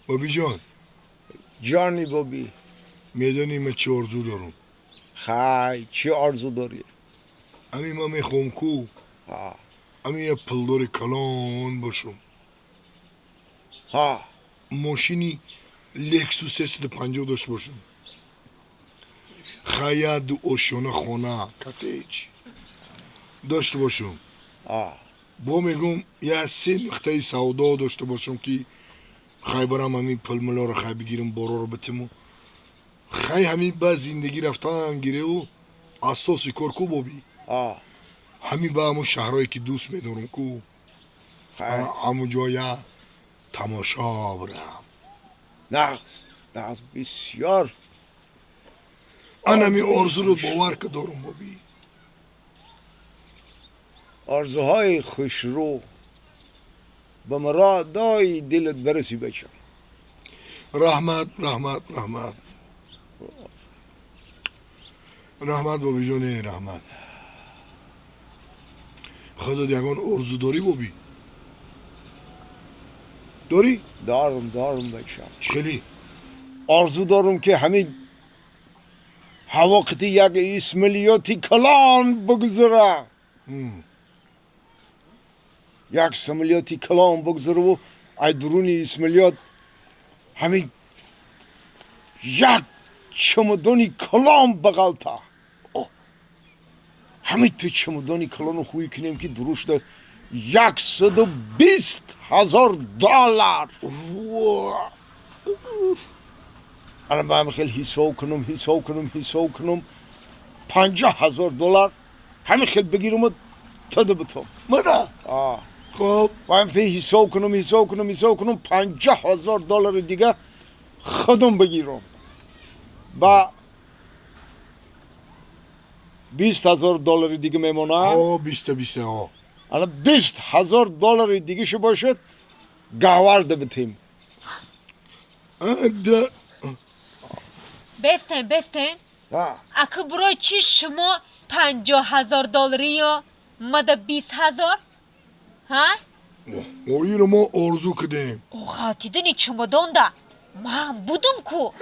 Бобиҷон. Ҷони Бобӣ. Медонӣ ман чӣ орзу дорам? Хай, чӣ орзу дорӣ? Ами ман мехоҳам ку ами як пулдори калон бошам. Мошини Лексус 350 дошта бошам. Хай, як ду ошёна хона, коттедж дошта бошам. Бо мегӯм, як се нуқтаи савдо дошта бошам, ки хай барам ҳамин пулмулоро хай бигирам, бороро битиму хай ҳамин ба зиндагӣ рафтан гиреву. Асоси кор ку, Бобӣ, ҳамин ба ҳамун шаҳрое ки дӯст медорам ку, ҳамун ҷоя тамошо бурам. Нағз, нағз, бисёр. Ан ҳамин орзуро бовар ка дорам, Бобӣ. Орзуҳои хушрӯ, ба муродои дилат барасӣ, бачам. Раҳмат, раҳмат, раҳмат, раҳмат, бобиҷоне, раҳмат. Худот ягон орзу дорӣ, Бобӣ, дорӣ? Дорам, дорам, бачам. Чӣ хеле? Орзу дорам, ки ҳамин ҳавоқити як исмилиёти калон бигузара, як самолёти калон бигузараву ай дуруни исмилиёт ҳамин як чамадони калон бағалта. Ҳамин ту чамадони калону хӯй кунем, ки дурушда 120 000 доллар. Ана ба ҳамин хел ҳисоб кунам, ҳисоб кунам, ҳисоб кунам, 50 000 доллар ҳамин хел бигираму тада битом. Мана. Хоб. Ҳамин ҳисоб кунам, ҳисоб кунам, ҳисоб кунам, 50 000 доллари дига худам бигирам, ба 20 000 доллари дига мемонад. Биста, биста. Ана 20 000 доллари дигаша бошад, гаварда битем. Бестен, бестен. Аку бурои чӣ шумо 50 000 доллариё, мада 20 000, ҳа? Оиро мо орзу кардем. Ғалтидани чумодонда ман будум ку.